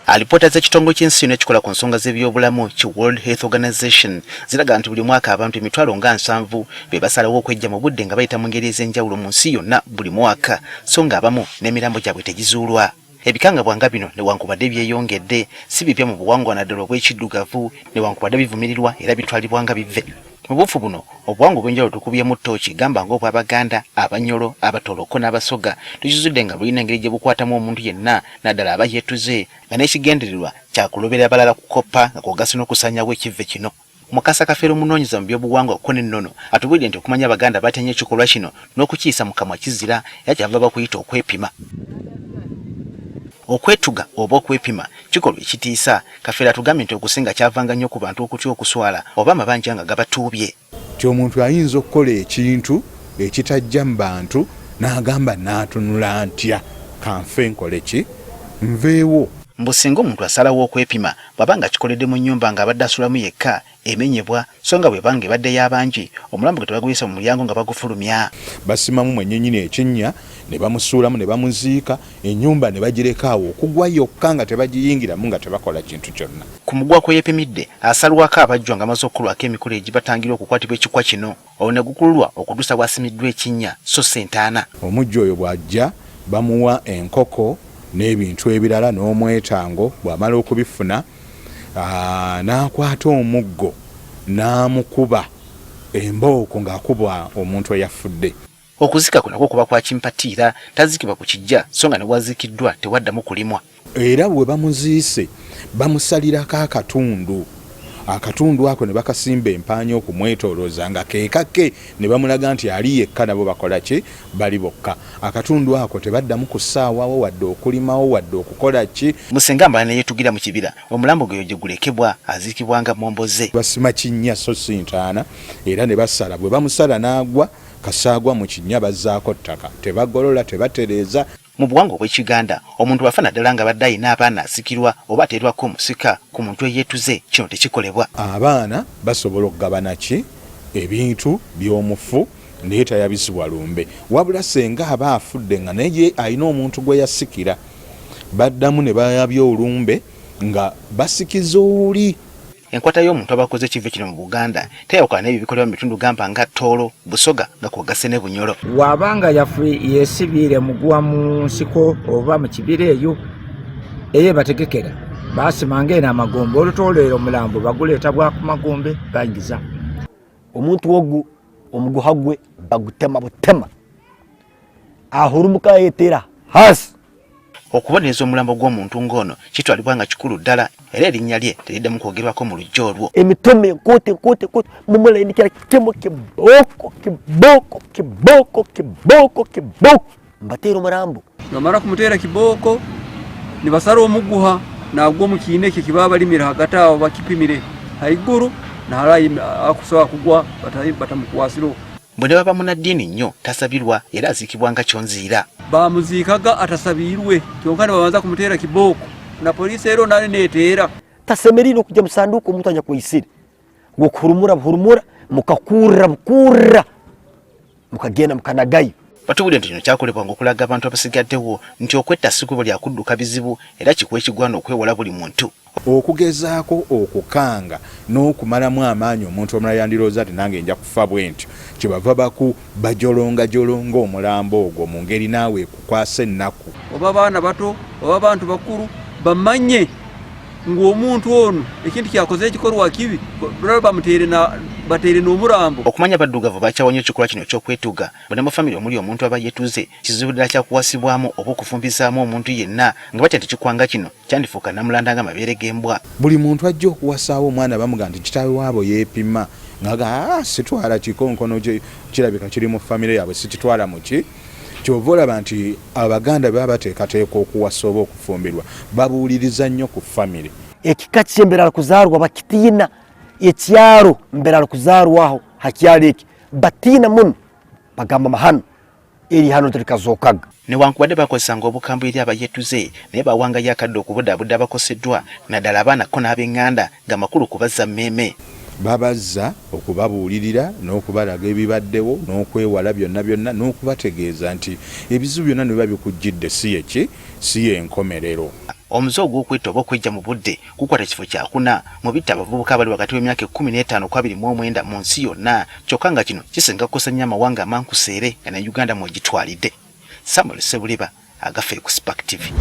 Alipoota z'ekitongole ky'ensi yonna ekikola ku nsonga z'ebyobulamu ki World Health Organization ziraga nti buli mwaka abantu 700,000 be basalawo okweggya mu budde nga bayita mu ngeri ez'enjawulo mu nsi yonna buli mwaka, so ng'abamu n'emirambo gyabwe tegizuulwa. Ebikangabwa nga bino newankubadde byeyongedde, si bipya mu buwangwa naddala obw'ekiddugavu, newankubadde bivumirirwa era bitwalibwa nga bivve. Mu buufu buno, obuwangwa obw'enjawulo tukubyemu ttooki gamba ng'obw'Abaganda, Abanyoro, Abatoro ko n'Abasoga tukizudde nga bulina engeri gye bukwatamu omuntu yenna naddala aba yeetuze nga n'ekigendererwa kya kulobera balala kukoppa nga kw'ogasse n'okusaanyaawo ekivve kino. Mukasa Kafeero omunoonyeza mu by'obuwangwa ko n'ennono atubuulidde nti okumanya Abaganda batya nnyo ekikolwa kino n'okukiyisa mu kamwa kizira era kyebava bakuyita okwepima. Okwetuga oba okwepima kikolwa ekitiisa. Kafeero atugambye nti okusinga kyavanga nnyo ku bantu okutya okuswala oba amabanja nga gabatuubye. Nti omuntu ayinza okukola ekintu ekitajja mu bantu n'agamba naatunula ntya kanfe nkole ki nveewo. Mbu singa omuntu asalawo okwepima bw'aba ng'akikoledde mu nnyumba ng'abadde asulamu yekka emenyebwa so nga bw'eba ng'ebadde ya bangi, omulambo gwe tebaguyisa mu mulyango nga bagufulumya. Basimamu mwennyinnyini ekinnya ne bamusuulamu ne bamuziika, ennyumba ne bagireka awo okugwa yokka nga tebagiyingiramu nga tebakola kintu kyonna. Ku muguwa kwe yeepimidde asalwako abajjwa ng'amaze okukolwako emikolo egibatangira okukwatibwa ekikwa kino olwo ne gukululwa okutuusa bw'asimiddwa ekinnya so si entaana. Omujjwa oyo bw'ajja bamuwa enkoko n'ebintu ebirala n'omwetango, bw'amala okubifuna n'akwata omuggo n'amukuba embooko ng'akuba omuntu eyafudde. Okuziika kwe nakwo kuba kwa kimpatiira, taziikibwa ku kiggya so nga ne w'aziikiddwa tewaddamu kulimwa. Era bwe bamuziise bamusalirako akatundu, akatundu ako ne bakasimba empaanyi okumwetoolooza nga ke kake ne bamulaga nti ali yekka nabo bakola ki? Bali bokka. Akatundu ako tebaddamu kussaawawo wadde okulimawo wadde okukola ki. Musenga amala ne yeetugira mu kibira, omulambo gwe eyo gye gulekebwa, aziikibwa nga mmomboze. Basima kinnya so si ntaana era ne basala, bwe bamusala n'agwa, kasita agwa mu kinnya bazzaako ttaka, tebagolola, tebatereeza. Mu buwangwa obw'Ekiganda, omuntu bw'afa naddala ng'abadde alina abaana asikirwa oba ateerwako omusika. Ku muntu eyeetuze kino tekikolebwa. Abaana basobola okugabana ki ebintu by'omufu naye tayabizibwa lumbe. Wabula ssenga aba afudde nga naye ye alina omuntu gwe yasikira, baddamu ne bayabya olumbe nga basikiza oli. Enkwata y'omuntu aba akoze ekivve kino mu Buganda teyawukana n'ebyo ebikolebwa mu bitundu gamba nga Tooro, Busoga nga kw'ogasse ne Bunyoro. Bw'aba nga yesibiire muguwa mu nsiko oba mu kibira eyo eyebategekera basimanga eno amagombe olutoolera omulambo baguleeta bwa ku magombe bayingiza. Omuntu ogu omuguha gwe bagutema butema ahurumuka ayetera hasi. Okubonereza omulambo gw'omuntu ng'ono kitwalibwa nga kikulu ddala era erinnya lye teriddamu kwogerwako mu luggya olwo. Emitome enkoto enkoto enkoto mumulayindikira kimu kibooko kibooko kibooko kibooko kibooko mbateera omurambo. Nibamara kumuteera kibooko nibasara omuguha nagwa omu kiina eki eki baba barimire hagati aho bakipimire haiguru na harahi akusobola kugwa batamukwasireho. Mbu ne bw'aba munnaddiini nnyo tasabirwa era aziikibwa nga kyonziira. Baamuziikaga atasabiirwe kyonka nibabanza kumuteera kibooko na poliisi ero nari neeteera. Tasemeriire okugya mu sanduuko omuntu anyakwaisire ngu okuhurumura buhurumura mukakurra bukurra mukagenda mukanagayo. Batubuulire nti kino kyakolebwanga okulaga abantu abasigaddewo nti okwetta si kkubo lya kudduka bizibu era kikwa ekigwana okwewala buli muntu. Okugezaako okukanga n'okumalamu amaanyi omuntu omulala yandirowooza nti nange nja kufa bwentyo, kyebava baku bajolongajolonga omulambo ogwo mu ngeri naawe ekukwasa ennaku. Oba baana bato oba bantu bakuru bamanye ngu omuntu onu ekintu kyakoze ekikorwa kibi bamuteere na bateere n'omurambo. Okumanya abaddugavu bakyawa nnyo ekikolwa kino eky'okwetuga mbu ne mu famire omuli omuntu aba yeetuze kizibu ddala kya kuwasibwamu oba okufumbizaamu omuntu yenna nga batya nti ekikwanga kino kyandifuuka nnamulanda ng'amabeere g'embwa. Buli muntu ajja okuwasaawo omwana bamugamba nti kitaawe waabo yeepima nga ah, sitwala kikonkono kirabika kiri mu famire yaabwe sikitwala muki kyova olaba nti Abaganda bwe baba bateekateeka okuwasa oba okufumbirwa babuuliriza nnyo ku famire. Ekika kye mbere arikuzaarwa bakitiina, ekyaro mbere arikuzaarwaho ha kyaro eki batiina muno bagamba amahano eri ihano tirikazookaga. Newankubadde baakozesanga obukambwe eri abayetuze, naye baawangayo akadde okubudaabuda abakoseddwa naddala abaana kko n'abenganda ng'amakulu kubazza mmeeme. Babazza okubabuulirira n'okubalaga ebibaddewo n'okwewala byonna byonna n'okubategeeza nti ebizibu byonna ne bwe biba bikujjidde si ye ki? Si ye nkomerero. Omuze ogw'okwetta oba okwejja mu budde gukwata kifo kyakuna mu bitta abavubuka abali wakati w'emyaka 15 ku 29 mu nsi yonna, kyokka nga kino kisinga kukosa nnyo amawanga amankuseere nga ne Uganda mw'egitwalidde. Samuel Ssebuliba, Agaffe ku Spark TV.